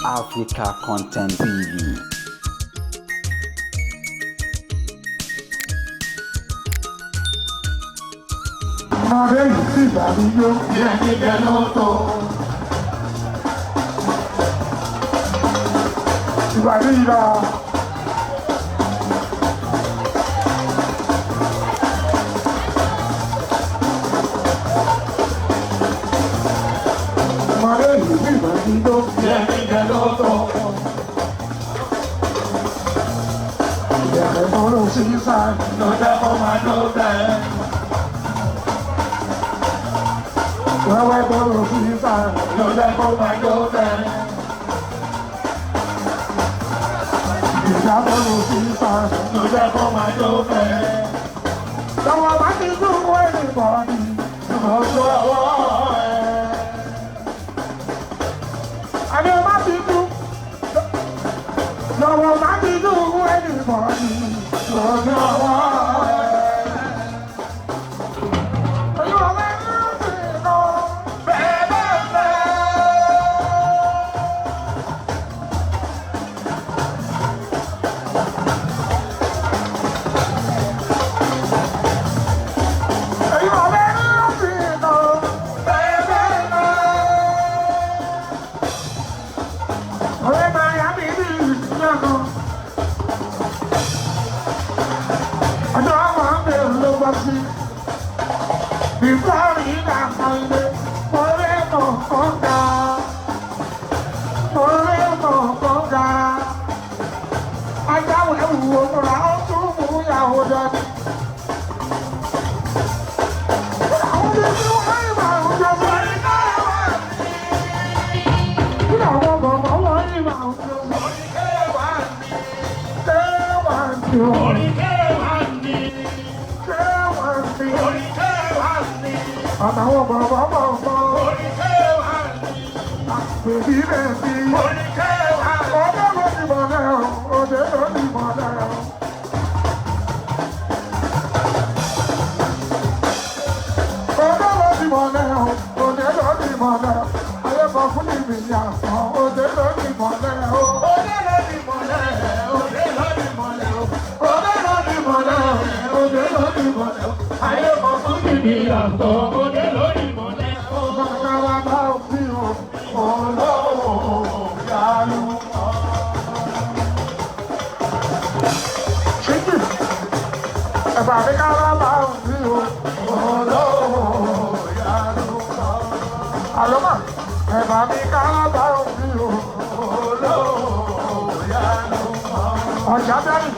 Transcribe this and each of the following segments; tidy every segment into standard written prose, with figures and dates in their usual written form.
Africa Content TV. Ọmọdé yìí sì bá mi yó bí ẹni jẹ lóto. Ìbàdí yìí lọ. Ọmọdé yìí sì bá mi yó bí ẹni jẹ lóto. Ìyàrá ìmọ̀ràn òṣìṣẹ́ ló jẹ́ kó máa ló bẹ́ẹ̀. Wẹ́wẹ́ gbọ́dọ̀ sí sáà ló jẹ́ kó máa jó bẹ́ẹ̀. Ìjà gbọ́dọ̀ sí sáà ló jẹ́ kó máa jó bẹ́ẹ̀. Lọ́wọ́ bá ti dún wẹ́ẹ̀lì bọ̀ ni lọ́jọ́ ọwọ́ ẹ̀. Àbí ọba ti dún. Lọ́wọ́ bá ti dún wẹ́ẹ̀lì bọ̀ ni lọ́jọ́ ọwọ́ ẹ̀. Àtàwọn bàbá bàbá bèbí bèbí ọdẹ ló ní mọ̀lẹ́ o, ọdẹ ló ní mọ̀lẹ́ o. Ọdẹ ló ní mọ̀lẹ́ o, ọdẹ ló ní mọ̀lẹ́ o. Ayé kan fún ní mi yà sàn, ọdẹ ló ní mọ̀lẹ́ o. Ọdẹ ló ní mọ̀lẹ́ o, ọdẹ ló ní mọ̀lẹ́ o. Ọdẹ ló ní mọ̀lẹ́ o, ọdẹ ló ní mọ̀lẹ́ o. Ayé kan fún ní mi yà sàn, ọdẹ ló ní mọ̀lẹ́ o. Bàbá wa bá òfin o, ọlọ́run yálù. Ṣíkì, ẹ̀bà mi kára bá òfin o, ọlọ́run yálù. Àlọ́mà, ẹ̀bà mi kára bá òfin o, ọlọ́run yálù. Ọ̀já bẹ́rì,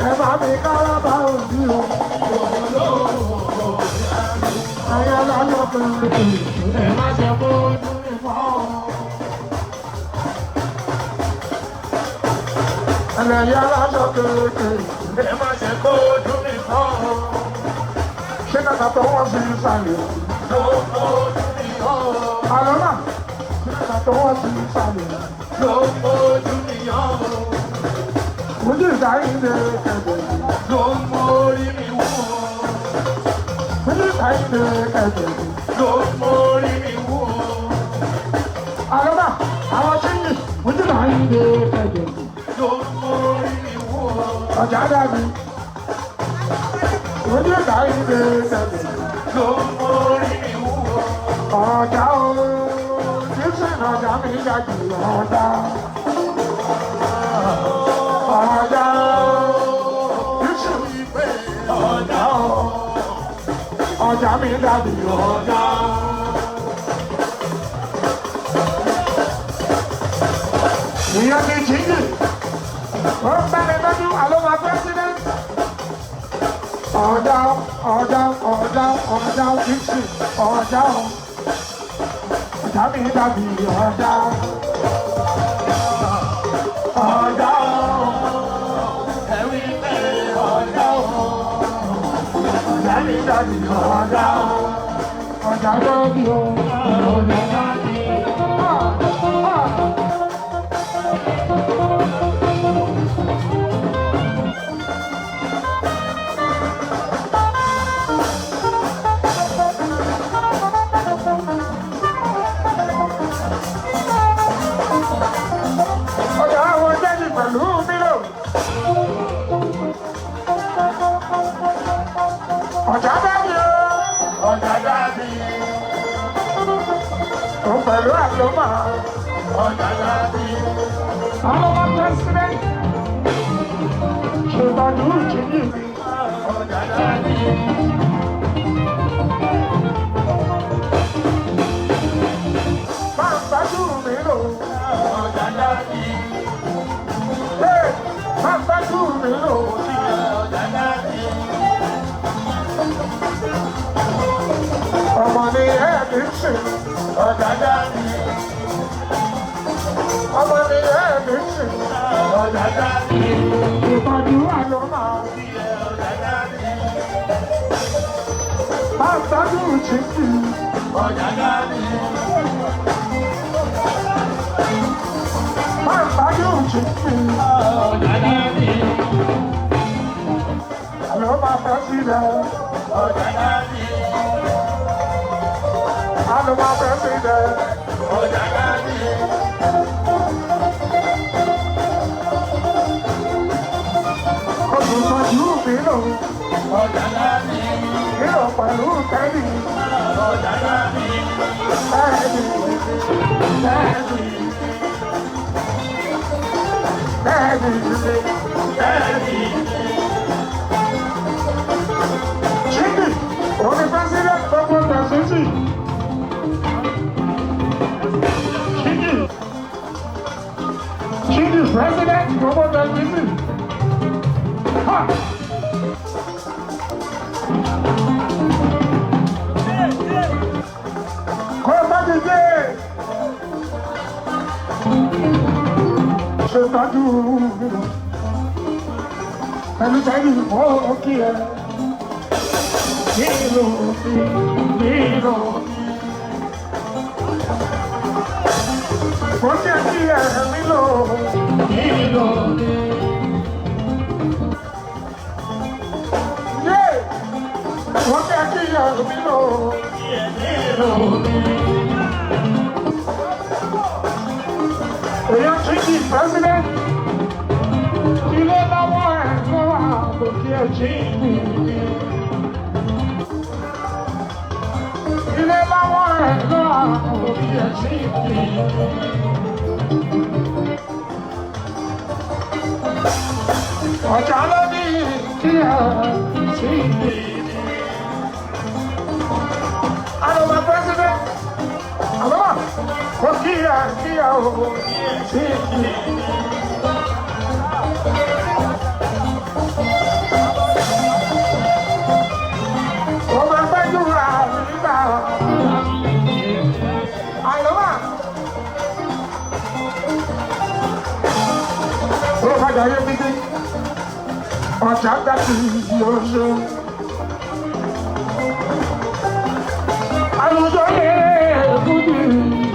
ẹ̀bà mi kára bá òfin o, ọlọ́run yálù. Ayé alájọ pẹ̀lú ẹ̀ má ṣe kó dún mi mọ́. Ẹlẹ́yà alájọ kéèké, ẹ má ṣe kó dún mi mọ́. Ṣé kàkà tó wọ́n sí ìsàlẹ̀? Ló kó dún mi mọ́. Àlọ́mà, ṣé kàkà tó wọ́n sí ìsàlẹ̀? Ló kó dún mi mọ́. Ojú ìdáyìí lè kẹ̀dẹ̀. Ló mú orí mi wú. Ojú ìdáyìí lè kẹ̀dẹ̀. Ló mú orí mi wú. Àlọ́mà, àwọn ṣíyìn, ojú ìdáyìí lè kẹ̀dẹ̀. Ló mú orí mi wú. Ọjà dàbí. Ojú ìdáyìí lè kẹ̀dẹ̀. Ló mú orí mi wú. Ọjà o, jísìn ọjà mi jáde ọjà. Ọjà o, jísìn ọjà o, ọjà mi dàbí ọjà. Ìyẹn ti jíjì, ó ń bá mi lójú àlọ́mọ president. Ọjà ọjà ọjà ọjà jísìn ọjà o, ọjà mi dàbí ọjà. Ọjà o, ẹ̀rí pé ọjà o, ọjà mi dàbí ọjà o, ọjà dàbí o, ọjà dàbí o. Àlọ́mà. Àlọ́mà president. Ṣètọ́jú ìjìnlẹ̀ mi. Máa ń tọ́jú mi lò. Máa ń tọ́jú mi lò. Ọmọ ni ẹ̀ẹ́dì ń sìn. Ọmọ ni ẹ̀ẹ́dì ń sìn. Ìtọ́jú Àlọ́mà. Máa ń tọ́jú ìjìnlẹ̀. Máa ń tọ́jú ìjìnlẹ̀. Àlọ́mà president. Àlọ́mà president. Olùtọ́jú mi lò. Ìlò pẹ̀lú tẹ́lì. Tẹ́lì. Tẹ́lì. Tẹ́lì. Tẹ́lì. Chidi, òun ni president gbogbo tẹ̀síjì. Chidi. Chidi, president gbogbo tẹ̀síjì. Ha! Kó o bá ti dé. Ṣètọ́jú mi lọ. Pẹ̀lú tẹ́lẹ̀ ìfọ́ kí ẹ. Nílò nílò. Mo jẹ́ kí ẹ nílò nílò. Yé! Mo jẹ́ kí ẹ nílò nílò. Èèyàn ti di president. Ilé lọ́wọ́ ẹ̀ lọ́wọ́ àbò kí ẹ jí mi. Ilé lọ́wọ́ ẹ̀ lọ́wọ́ àbò kí ẹ jí mi. Ọjà ló ní kí ẹ jí mi. Àlọ́mà president. Àlọ́mà kò kí ẹ o jí mi. Ó máa gbẹ́júra nígbà. Àlọ́mà. Ó padà yé mi dé. Ọjà gbàtì yóò ṣe. Àlùjọ lè kúndì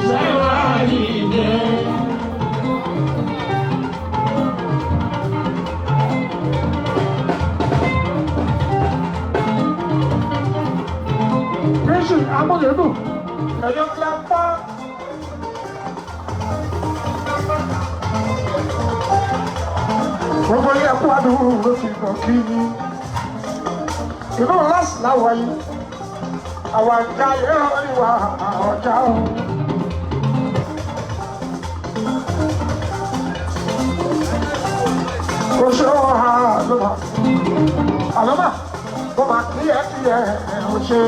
sẹ́wà yìí. Jésù amúlẹ̀dùn ẹ̀yọ́ kílápá. Gbogbo yẹ kó àdúró ló ti mọ̀ kí ni. Ìlú lọ́sì láwọ̀ yìí. Àwọn àjà yóò ìwà ọjà o. Kò ṣe ó ha àlọ́mà. Àlọ́mà, mo máa kí ẹ kí ẹ ò ṣe.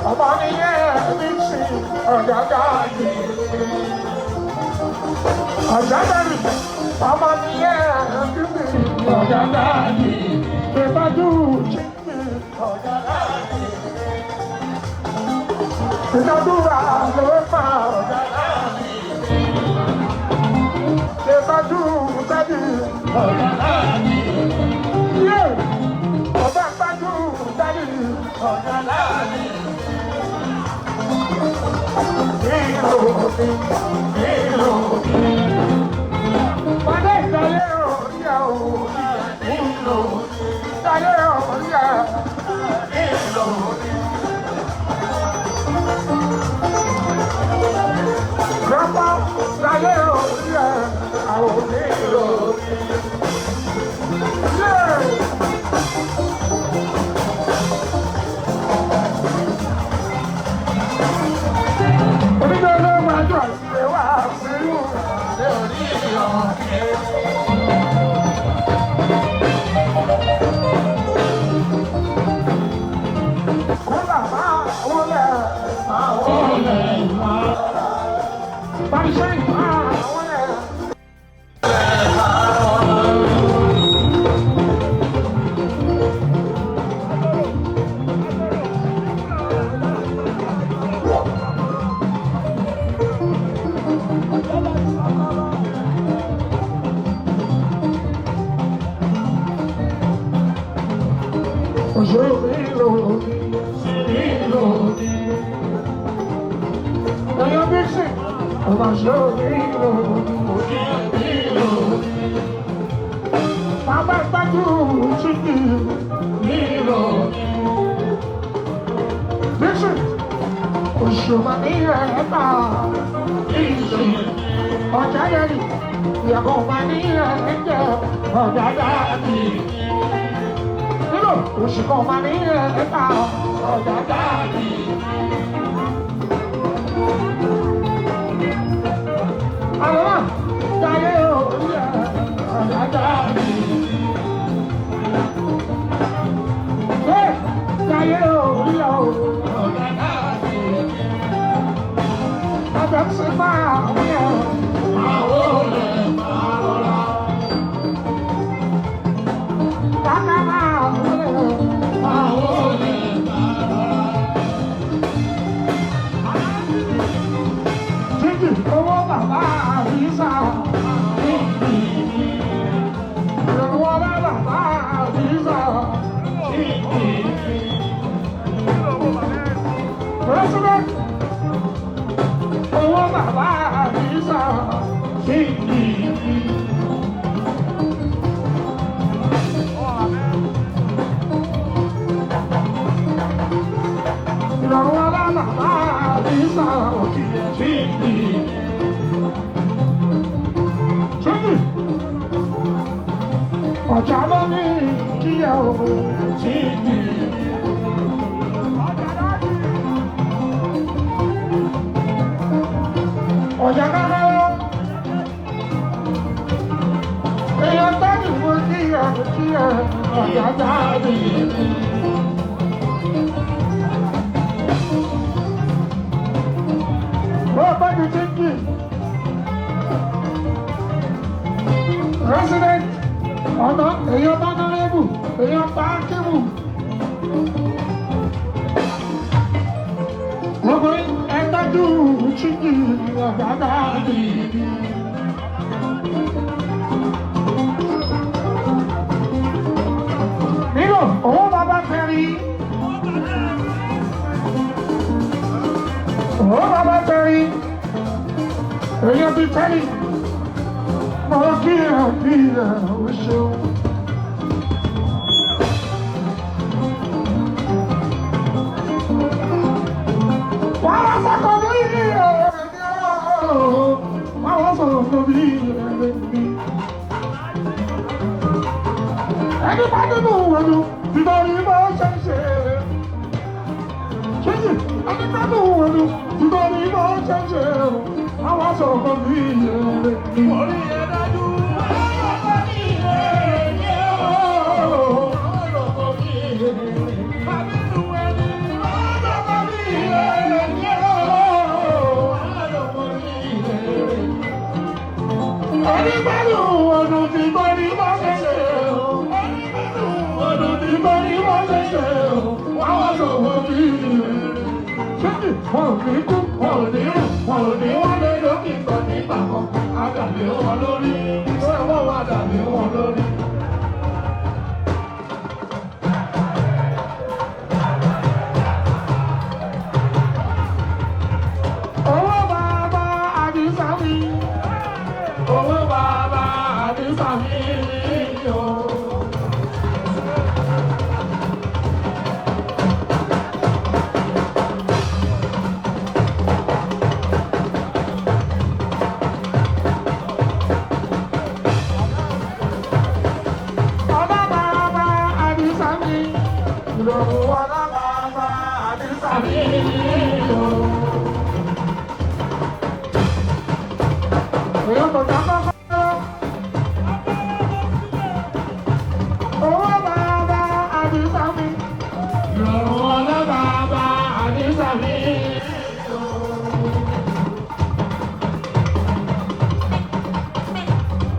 Ọmọ mi yẹ mi sí ọ̀dàdàdì. Ọ̀dàdàdì, ọmọ mi yẹ mi sí ọ̀dàdàdì. Ìbájú jí mi ọ̀dàdàdì. Ìdádúrà ló fà ọ̀dàdàdì. Ìbájú tẹ́lẹ̀ ọ̀dàdàdì. Yé! Ọba gbájú tẹ́lẹ̀ ọ̀dàdàdì. Nílò mi, nílò mi. Bàdé ìdálé o. Bàbá gbájú ṣíkì nílò. Bísí òṣùwọ̀n ní ẹ̀ẹ́ta ìṣe ọ̀já yẹn ìyàwó máa ní ẹ̀ẹ́jẹ̀ ọ̀já dáàbì. Nílò òṣùwọ̀n máa ní ẹ̀ẹ́ta ọ̀já dáàbì. Àlọ́ jayé orí ẹ̀ ọ̀já dáàbì. Jayé orí ẹ̀ ọ̀já dáàbì. Ọbẹ̀ ń sin máa ń yẹ. Àwọn olè máa rọra. Bàbá máa ń wọlé. Àwọn olè máa rọra. Jíjì owó bàbá àrísà. Ìrànwọ́ bàbá àrísà. President owó bàbá àrísà sí ìdí. Ìrọ̀rùn ọlá bàbá àrísà sí ìdí. Ṣéjì ọ̀jà ló ní kíyà òun sí ìdí. Ọ̀jà kọ́kọ́rọ́. Èèyàn tọ́jú fún kíyà kíyà ọ̀jà jáde. Ó tọ́jú chíńkì. President ọ̀nà èèyàn tọ́nárẹ́bù èèyàn pàákìmù. Gbogbo ẹ tọ́jú chíńkì ọ̀jà jáde. Nílò owó bàbá tẹ̀rí. Owó bàbá tẹ̀rí. Èèyàn ti tẹ́lì. Mo kí ẹ bí ẹ o ṣeun. Wàá sọ̀kọ̀ bí ẹ̀rẹ̀ ni ó. Wàá sọ̀kọ̀ bí ẹ̀rẹ̀ ni. Ẹni bá nínú wẹ̀nu, nítorí bó ṣe ń ṣe. Ṣéyìn, ẹni bá nínú wẹ̀nu, nítorí bó ṣe ń ṣe. Àwọn sọ̀kọ̀ bí ẹ̀rẹ̀ ni. Orí ẹ dájú. Bàbá ẹni. Ẹni bá nínú wẹ̀nu, nítorí bó ṣe ń ṣe. Ọdún tí bá ní wọ́n ṣe ṣe o, àwọn sọ̀rọ̀ bí rere. Ṣéjì wọn ò ní kú, wọn ò ní rùn, wọn ò ní wọ́n lé lókè kan nígbà kan. Àdàlé wọn lórí, ṣé wọ́n wá dàlé wọn lórí? Owó bàbá Àdìsá mi, owó bàbá Àdìsá mi o. Ọlá bàbá Àdìsá mi, ìrọ̀rùn ọlá bàbá Àdìsá mi o. Èèyàn kò já kọ́kọ́rọ́. Owó bàbá Àdìsá mi, ìrọ̀rùn ọlá bàbá Àdìsá mi o.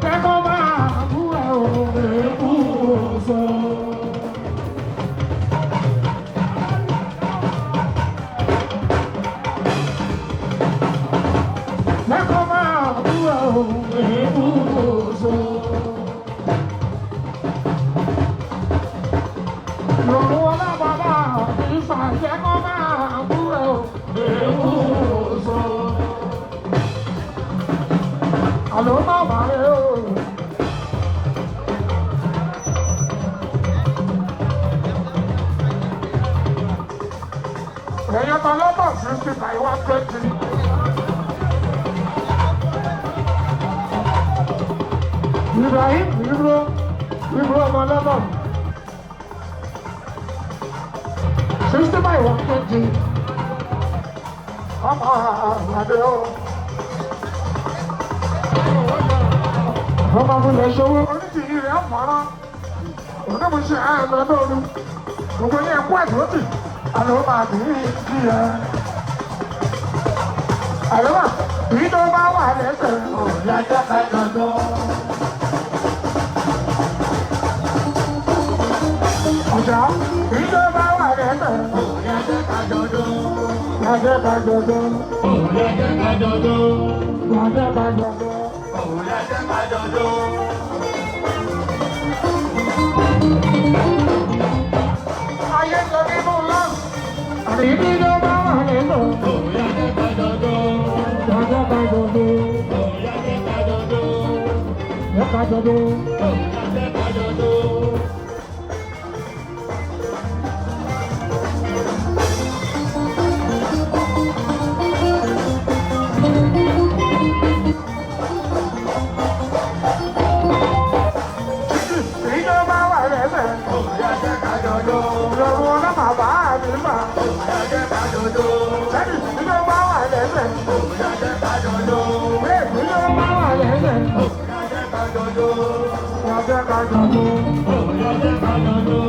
Kẹ́kọ̀ọ́ máa bú ẹ o, èébú ọ̀sán. Lẹ́kọ̀ọ́ máa bú ẹ o, èébú ọ̀sán. Ìrọ̀rùn ọlá Àlọ́ màmá rẹ̀ o. Ẹ̀yọ́ ta lọ́bọ̀ 60 by 120. Ibrahim Ibro Ibro ọmọ lọ́bọ̀ 60 by 120. Ọmọ àgbàdo o. Ọmọ mi lè ṣòwò onídìrí rẹ̀ mọ́rán. Onímọ̀ṣẹ́ àlọ́ lóru. Gbogbo ní ẹ̀kú àdúrótì. Àlọ́ máa bí kí ẹ. Àlọ́ mà bí tó bá wà lẹ́sẹ̀ ò lájọ́ ká jọjọ́. Ọ̀jọ́ bí tó bá wà lẹ́sẹ̀ ò lájọ́ ká jọjọ́. Lájọ́ ká jọjọ́. Òun lẹ́jẹ̀ ká jọjọ́. Lájọ́ ká jọjọ́. Òun lẹ́jẹ̀ ká jọjọ́. Ayé sọ nínú lọ́ọ̀. Àbí bí tó bá wà lẹ́sẹ̀ Òun lẹ́jẹ̀ ká jọjọ́. lájọ́ ká jọjọ́. Òun lẹ́jẹ̀ ká jọjọ́. Lájọ́ ká jọjọ́. Òun lẹ́jẹ̀ ká jọjọ́. Bí tó bá wà lẹ́sẹ̀ Òun lẹ́jẹ̀ ká jọjọ́. lọ́rùn ọlọ́mà bá mi mà. Òun lẹ́jẹ̀ ká jọjọ́. Sẹ́ni bí tó bá wà lẹ́sẹ̀. Òun lẹ́jẹ̀ ká jọjọ́. Bí tó bá wà lẹ́sẹ̀. Òun lẹ́jẹ̀ ká jọjọ́. Lájọ́ ká jọjọ́. Òun lẹ́jẹ̀ ká jọjọ́.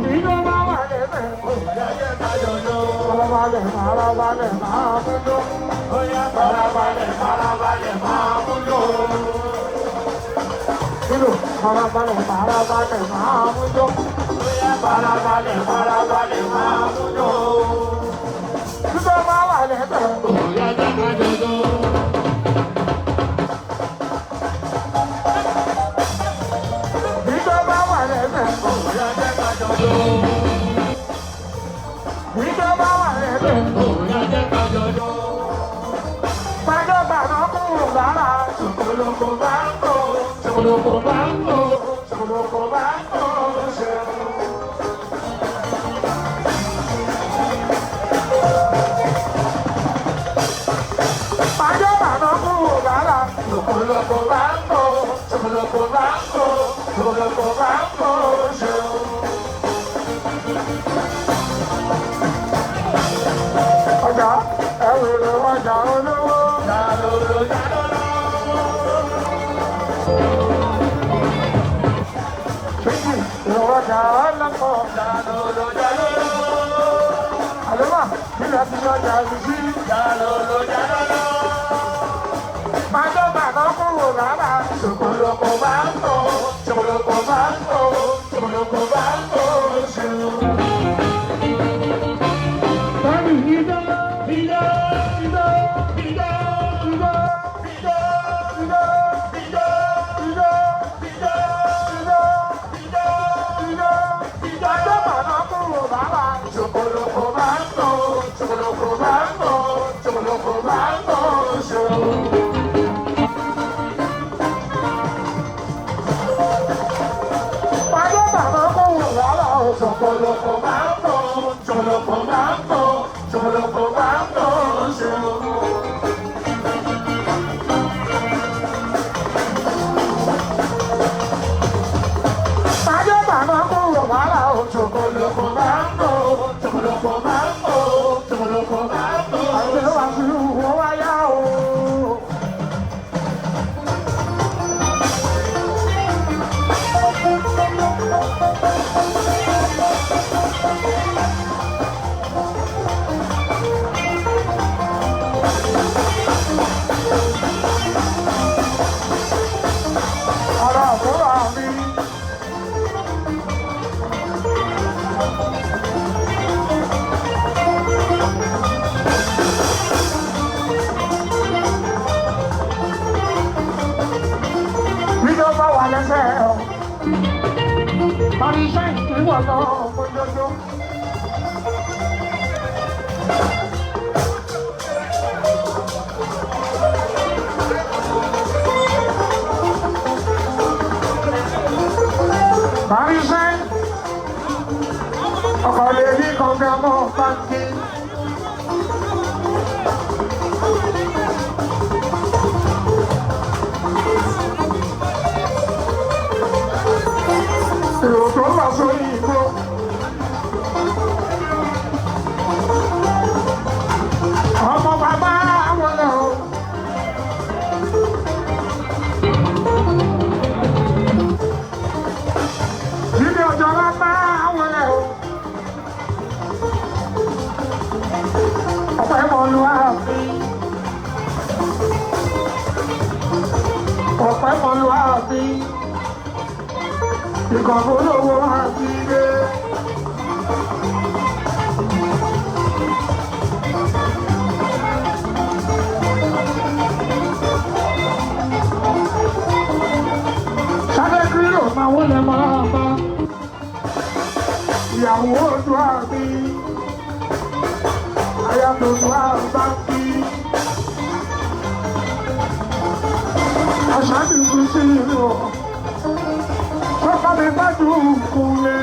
Bí tó bá wà lẹ́sẹ̀. Òun lẹ́jẹ̀ ká jọjọ́. Farabalẹ̀ farabalẹ̀ máa mú jó. Ó yá farabalẹ̀ farabalẹ̀ máa mú lò. Kílò farabalẹ̀ farabalẹ̀ máa mú jó. Ó yá farabalẹ̀ farabalẹ̀ máa mú lò. Bí tó bá wà lẹ́sẹ̀. Òun lẹ́jẹ̀ ká jọjọ́. Bí tó bá wà lẹ́sẹ̀. Òun lẹ́jẹ̀ ká jọjọ́. Bí tó bá wà lẹ́sẹ̀. Òun lẹ́jẹ̀ ká jọjọ́. Gbàdọ̀gbàdọ̀ kúrò lára. Ṣòkòlòkò bá ń kó. Ṣòkòlòkò bá ń kó. Ṣòkòlòkò bá ń kó. Ṣe. Gbàdọ̀gbàdọ̀ kúrò lára. Ṣòkòlòkò bá ń kó. Ṣòkòlòkò bá ń kó. Ṣòkòlòkò bá ń kó. Ṣe. Ọjà ẹ̀wèrè ọjà olówó. Jálòlò jálòlò. Ṣéjì ìrọ̀jà ọlọ́pọ̀. Jálòlò jálòlò. Àlọ́mà nílẹ̀ ti ọjà ìrísí. Jálòlò jálòlò. Gbàdọ̀gbàdọ̀ kúrò lára. Ṣòkòlòkò bá ń kó. Ṣòkòlòkò bá ń kó. Ṣòkòlòkò bá ń kó. Ṣe. Bẹ́ẹ̀ni ìdá Ìjó ìdá ìjó ìdá ìjó ìdá ìjó ìdá ìjó ìdá ìjó ìdá. ìjó. Gbàdọ̀gbàdọ̀ kúrò lára. Ṣòkòlòkò bá ń kó. Ṣòkòlòkò bá ń kó. Ṣòkòlòkò bá ń kó. Ṣe. Gbàdọ̀gbàdọ̀ kúrò lára. Ṣòkòlòkò bá ń kó. Ṣòkòlòkò bá ń kó. Ṣòkòlòkò bá ń kó. Ṣe. Gbàdọ̀gbàdọ̀ kúrò lára. Ṣòkòlòkò bá ń kó. Ṣòkòlòkò bá ń kó. Ṣòkòlòkò bá ń kó. Àìsè wá sí ìwọ wáyà o. Ara àbúrò mi. Bíjọ́ bá wà lẹ́sẹ̀ ọ̀. Parí iṣẹ́ ìwọ̀ lọ gbọdọdọ. Parisẹ́ ọkọ̀ lè rí kọ̀ọ̀kan mọ́ báńkì. Èrò tó lọ sórí igbó. Ọmọ bàbá wọn lọ. Jíde ọjọ́ la máa wọlé o. Ọ̀pẹ̀ mọ̀lú ààfin. Ọ̀pẹ̀ mọ̀lú ààfin. Ìkọ̀kọ̀ olówó àti ilé. Ṣadé kúrò máa wọlé máa bá. Ìyàwó ojú àbí. Aya tuntun àbá kí. Àṣà ti sùn sí ìlú ọ̀. Sọ́kọ́ mi bá dùn kúnlé.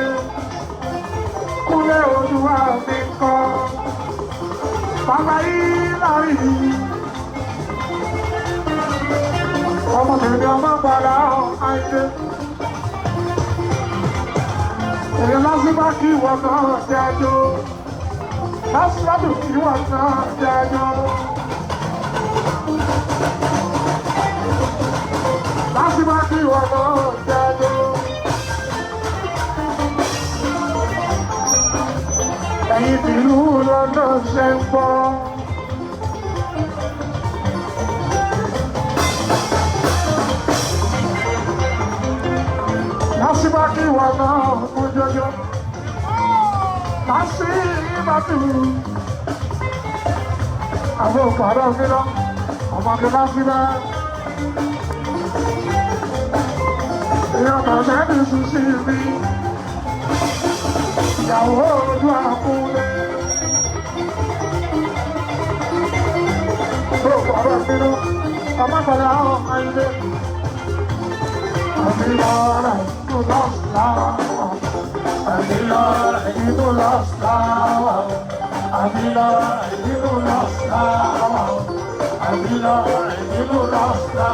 Kúnlé ojú àbí kọ́. Bàbá yìí lárí. Ọmọ tèmi ọmọ padà àìdé. Èyí lásìbá kí ìwọ náà jẹjọ́. Lásìbá kí ìwọ náà jẹjọ́. Lásìbá kí ìwọ náà jẹjọ́. Ẹ̀yin tìlú London ṣe ń gbọ́. Lásìbá kí ìwọ náà mú jọjọ. Lásìbá tù. Àwọn òpàdé mi lọ, ọmọdé lásìbá. Èèyàn kan sẹ́ni sùn sí mi. Ìyàwó ojú àkúlé. Òpàdé mi lọ, ọmọkùnrin àwọn ayé. Àbí lọ́ra inú lọ́sàá. Àbí lọ́ra inú lọ́sàá. Àbí lọ́ra inú lọ́sàá. Àbí lọ́ra inú lọ́sàá.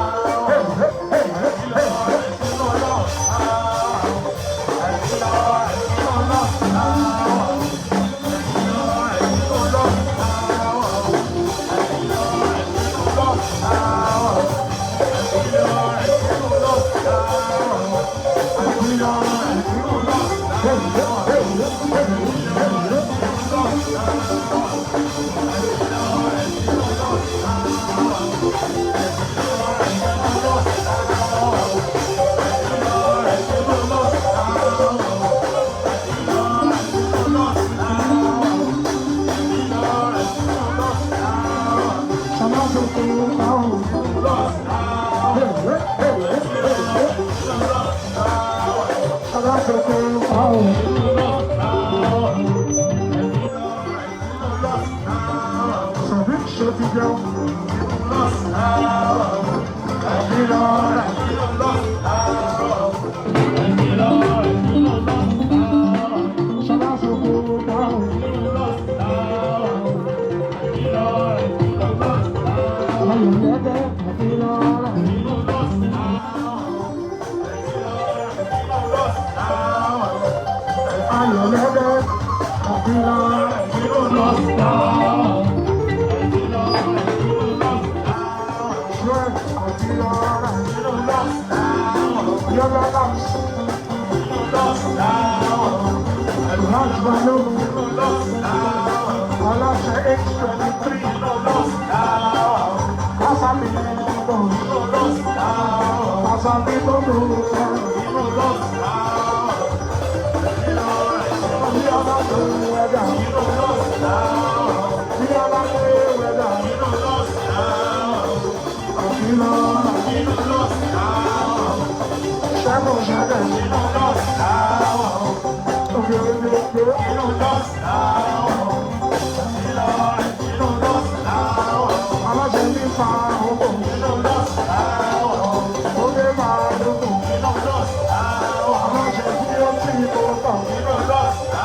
mi tó tọ̀ nínú lọ́sà.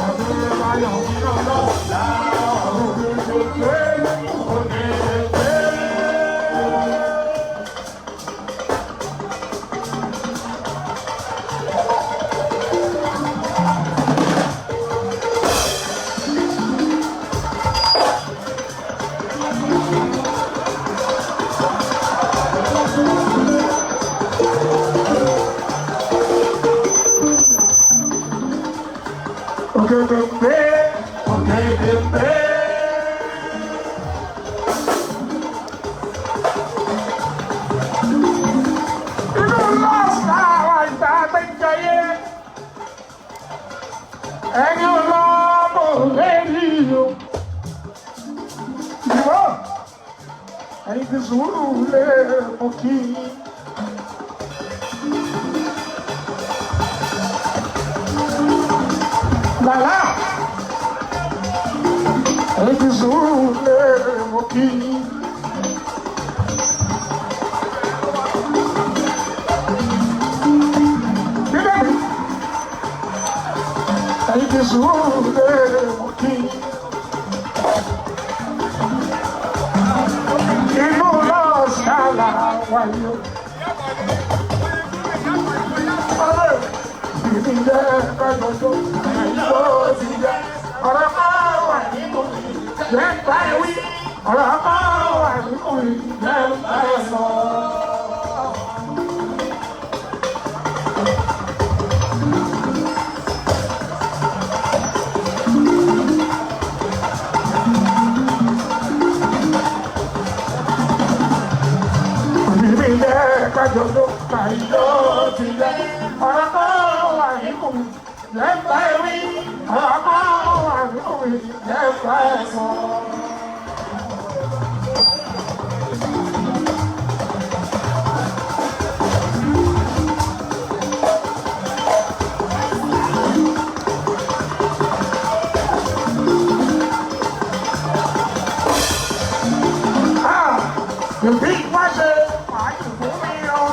Adébáyọ̀ nínú lọ́sà. Ògèdègbè, ògèdègbè. Ògèdègbè, ògèdègbè. Inú lọ́sà àwọn ìgbà gbẹ́jọyé. Ẹni ọlọ́mọ lérí o. Ìwọ, ẹni fi sùúrù lé mo kí i. Làlá, ẹni fi sùúrù lé mo kí i. Bíbélì, ẹni fi sùúrù lé mo kí i. Inú lọ́sà làwà yó. Ìbí jẹ́ kájọjọ́, ìbò ti jẹ́. Ọ̀rọ̀ kan wà nínú ìjẹ́ ń bá wí. Ọ̀rọ̀ kan wà nínú ìjẹ́ ń bá sọ. Ìbí jẹ́ kájọjọ́, ìbò ti jẹ́. Ọ̀rọ̀ kan wà nínú ìjẹ́ ń bá wí. Ọ̀rọ̀ kan wà nínú ìjẹ́ ń bá sọ. Èmi wá ṣe fàájì fún mi o.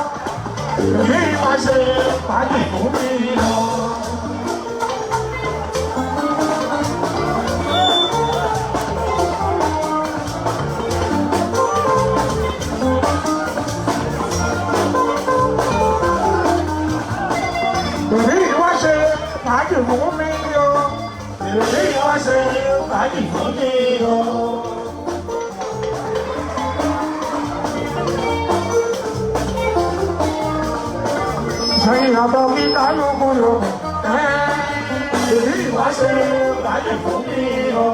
Èmi wá ṣe fàájì fún mi o. Èmi wá ṣe fàájì fún mi o. Èmi wá ṣe fàájì fún mi o. Sẹ́yìn ọ̀dọ́ mi kálukú lọ. Èmi wá ṣe fàájì fún mi o.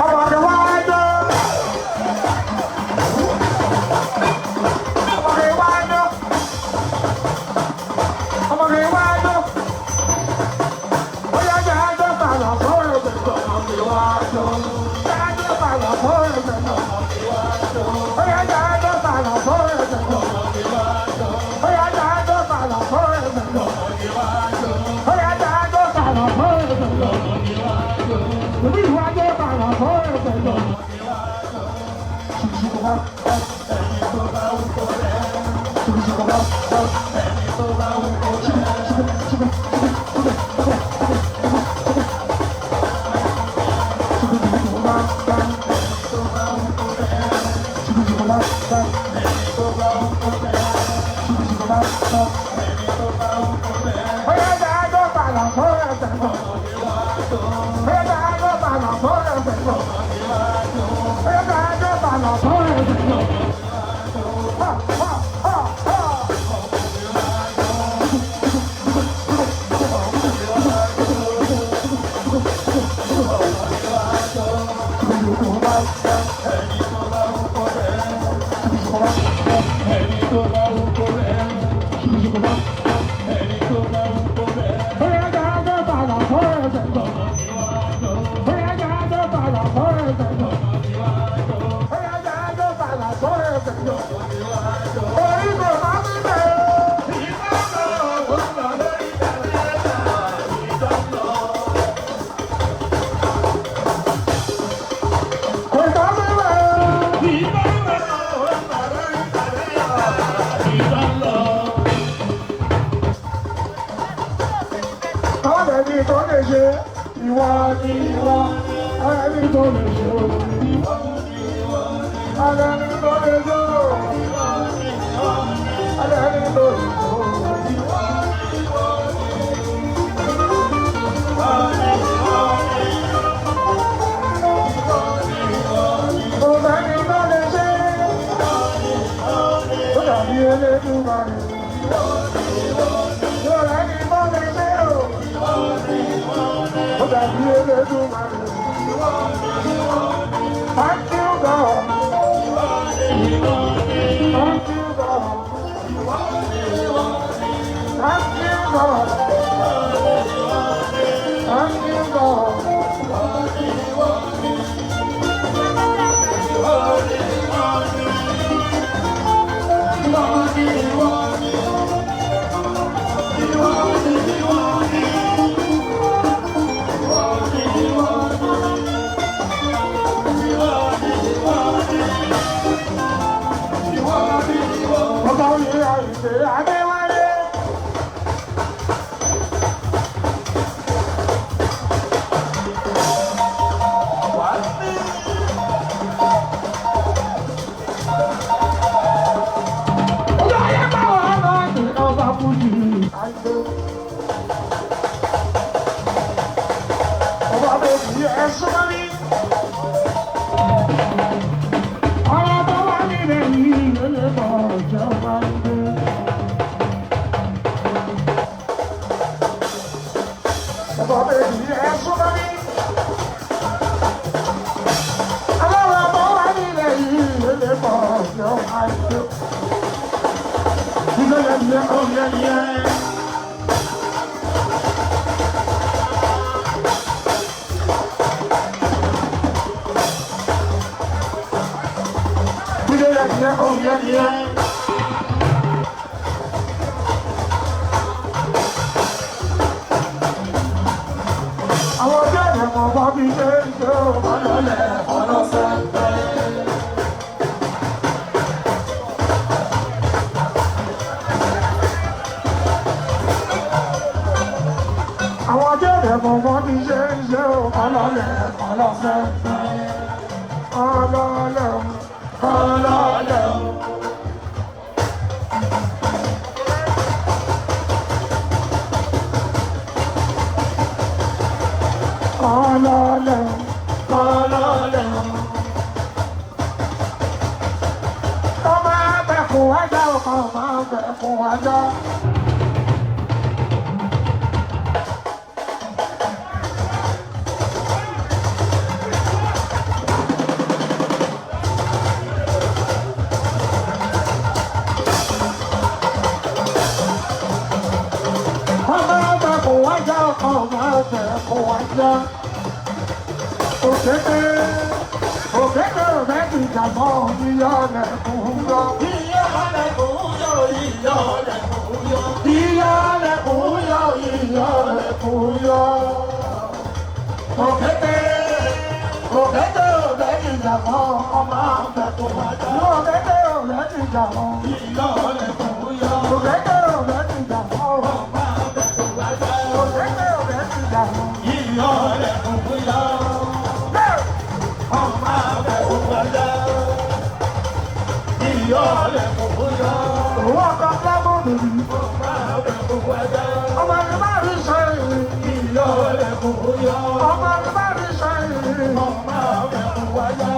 Ọmọ mi wá jọ. Ọmọ mi wá jọ. Ọmọ mi wá jọ. Bóyá jẹ́ àjọ bàlá fún ẹgbẹ̀rún. Ọmọ mi wá jọ. Jẹ́ àjọ bàlá fún ẹgbẹ̀rún. Bóyá jẹ́ àjọ bàlá fún ẹgbẹ̀rún. Bóyá jẹ́ àjọ bàlá fún ẹgbẹ̀rún. Bóyá jẹ́ àjọ bàlá fún ẹgbẹ̀rún. Òbí ìwájú bàlá fún ẹgbẹ̀rún. Bóyá jẹ́ àjọ bàlá fún ẹgbẹ̀rún. Bóyá jẹ́ àjọ bàlá fún ẹgbẹ̀rún. Bóyá jẹ́ àjọ bàlá fún ẹgbẹ̀rún. Ha, ha, ha, ha. Bóyá jẹ́ àjọ bàlá fún ẹgbẹ̀rún. Bóyá jẹ́ àjọ bàlá fún ẹgbẹ̀rún. Bóyá jẹ́ àjọ bàlá fún ẹgbẹ̀rún. Orí kò má mi bẹ̀. Kò má mi bẹ̀. Ìwọ ni ìwọ, ẹni tó lè ṣe o. Ẹni tó lè ṣe o. Ẹni tó lè ṣe o. Kò sẹ́ni tó lè ṣe. Ó dàbí Elédùmarè. Kò sẹ́ni tó lè ṣe o. Ó dàbí Elédùmarè. Thank you, God. Thank you, God. Thank you, God. Thank you, God. Ọba mi àìsè Adéwálé. Ọjọ́ ayé báwo ọ̀nà ní ọba Fújì àìsè. Ọba bèbí ẹ súnmọ́ mi. Ọ̀rọ̀ tó wà nílẹ̀ yìí ló lè bọ̀ ọjọ́ bá ń gbé. Ọba bèbí ẹ súnmọ́ mi. Ọlọ́run tó wà nílẹ̀ yìí ló lè bọ̀ ọjọ́ bá ń gbé. Yeah, oh yeah, yeah. Yeah, yeah, oh yeah, yeah. Àwọn ọjọ́ ìrẹ̀mọ̀ bá mi ṣe ń ṣe ọ̀pọ̀lọpọ̀ ọlọ́sẹ̀. Àwọn ọjọ́ ìrẹ̀mọ̀ bá mi ṣe ń ṣe ọ̀pọ̀lọpọ̀ ọlọ́sẹ̀. Ọlọ́lẹ̀ ọlọ́lẹ̀. Ọlọ́lẹ̀ ọlọ́lẹ̀. Ọmọ abẹ́kùn wájà ọkọ̀ ọmọ abẹ́kùn wájà. Ọmọ abẹ́kùn wájà ọkọ̀ ọmọ abẹ́kùn wájà. Òkété òkété rẹ̀ ti jàmọ́ iyọ̀ lẹ̀kùn yọ. Iyọ̀ lẹ̀kùn yọ, iyọ̀ lẹ̀kùn yọ. Iyọ̀ lẹ̀kùn yọ, iyọ̀ lẹ̀kùn yọ. Òkété òkété rẹ̀ ti jàmọ́ ọmọ abẹ́kùn wájà. Òkété rẹ̀ ti jàmọ́. Iyọ̀ lẹ̀kùn yọ. Òkété rẹ̀ ti jàmọ́. Ọmọ abẹ́kùn wájà. Òkété rẹ̀ ti jàmọ́. Iyọ̀ lẹ̀kùn yọ. Bẹ́ẹ̀. Ọmọ abẹ́kùn wájà. Iyọ̀ lẹ̀kùn yọ. Òun ọkọ̀ fúlábọ̀ bèbí. Ọmọ abẹ́kùn wájà. Ọmọ mi bá rí sẹ́yìn. Iyọ̀ lẹ̀kùn yọ. Ọmọ mi bá rí sẹ́yìn. Ọmọ abẹ́kùn wájà.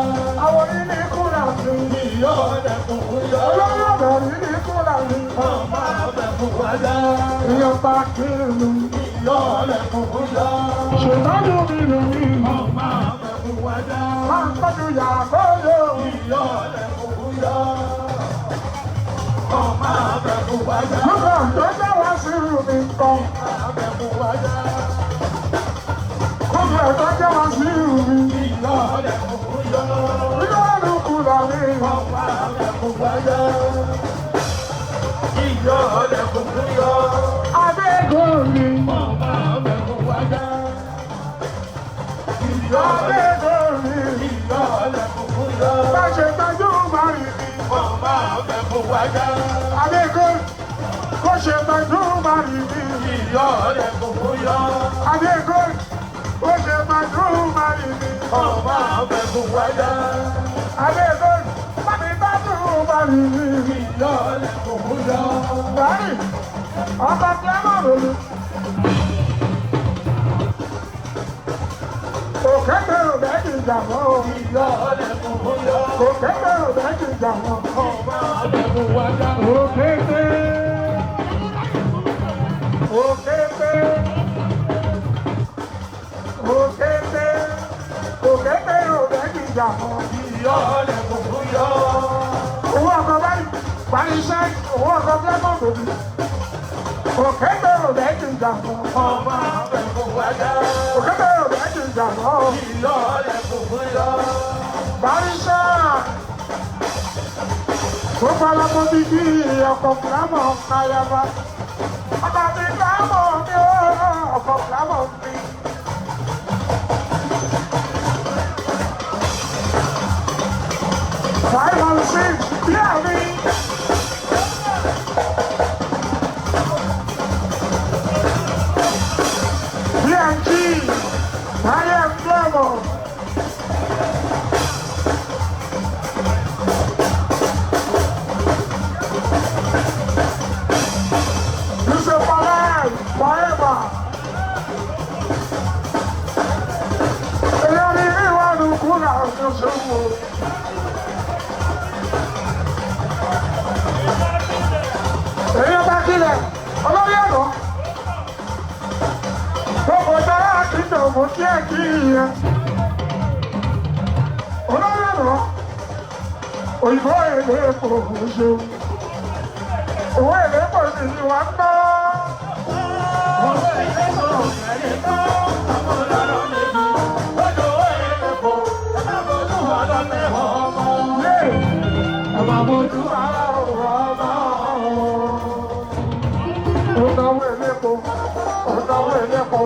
Àwọn onílé kúrà mi. Iyọ̀ lẹ̀kùn yọ. Olórí ọ̀dọ̀ nílé kúrà mi. Ọmọ abẹ́kùn wájà. Èèyàn bá kírun. Iyọ̀ lẹ̀kùn yọ. Ṣètọ́jú mi lórí. Ọmọ abẹ́kùn wájà. Máa ń tọ́jú yàgò yó. Iyọ̀ lẹ̀kùn yọ. Ọmọ abẹ́kùn wájà. Nígbà tó jẹ́ wá sí mi kan. Abẹ́kùn wájà. Nígbà tó jẹ́ wá sí mi. Iyọ̀ lẹ̀kùn yọ. Nígbà tó kúrà mi. Ọmọ abẹ́kùn wájà. Iyọ̀ lẹ̀kùn yọ. Adégòmí. Ọmọ abẹ́kùn wájà. Iyọ̀ Adégòmí. Iyọ̀ lẹ̀kùn yọ. Bá ṣe tọ́jú márì mi. Ọmọ abẹ́kùn wájà. Adégòmí. Kó ṣe tọ́jú márì mi. Iyọ̀ lẹ̀kùn yọ. Adégòmí. Kó ṣe tọ́jú mari mi. Ọmọ abẹ́kùn wájà. Adégold, bá mi tọ́jú mari mi. Ìyọ́lẹ̀ kò yọ. Bari, ọkọ̀ Clement lólu. Òkété ò bẹ́ẹ̀ kì í jà mọ́ o. Ìyọ́lẹ̀ kò yọ. Òkété ò bẹ́ẹ̀ kì í jà mọ́. Ọmọ abẹ́kùn wájà. Òkété. Òkété. Òkété. Òkété ò bẹ́ẹ̀ kì í jà mọ́. Ìyọ́lẹ̀ kò yọ. Owó ọkọ̀ báyìí, parí iṣẹ́, owó ọkọ̀ Clement lólu. Òkété ò bẹ́ẹ̀ kì í jà mọ́. Ọmọ abẹ́kùn wájà. Òkété ò bẹ́ẹ̀ kì í jà mọ́. Ìyọ́lẹ̀ kò yọ. Barisa! Gbogbo alamọ bíbí ọkọ̀ fúlámọ̀ káyaba. Ọkọ̀ mi fúlámọ̀ mi ó ọkọ̀ fúlámọ̀ mi. Five and six, bí àmì. BNG, Báyẹ̀ fúlámọ̀. Yusuf alive forever. Èyàn ní ìwádìí kúrò àjọṣepọ̀. Èyàn bá kílẹ̀, olórí ọ̀dọ́. Gbogbo ìjọba kì í dòwò kí ẹ̀ kí ìyẹn. Olórí ọ̀dọ́. Òyìnbó èlé kò ṣeun. Owó èlé kò sì ní wà ń ná. Owó ilé kò kẹ́lẹ́ tó. Ọmọ lọ́rọ̀ méjì. Lọ́jọ́ owó ilé kò. Ẹ má bójú ọlọ́tẹ̀ ọmọ. Yé! Ẹ má bójú ara ọmọ. Ó náwó elépo, ó náwó elépo,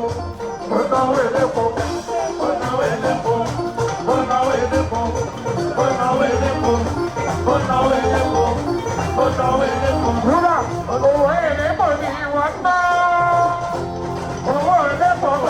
ó náwó elépo. Ó náwó elépo. Ó náwó elépo. Ó náwó elépo. Ó náwó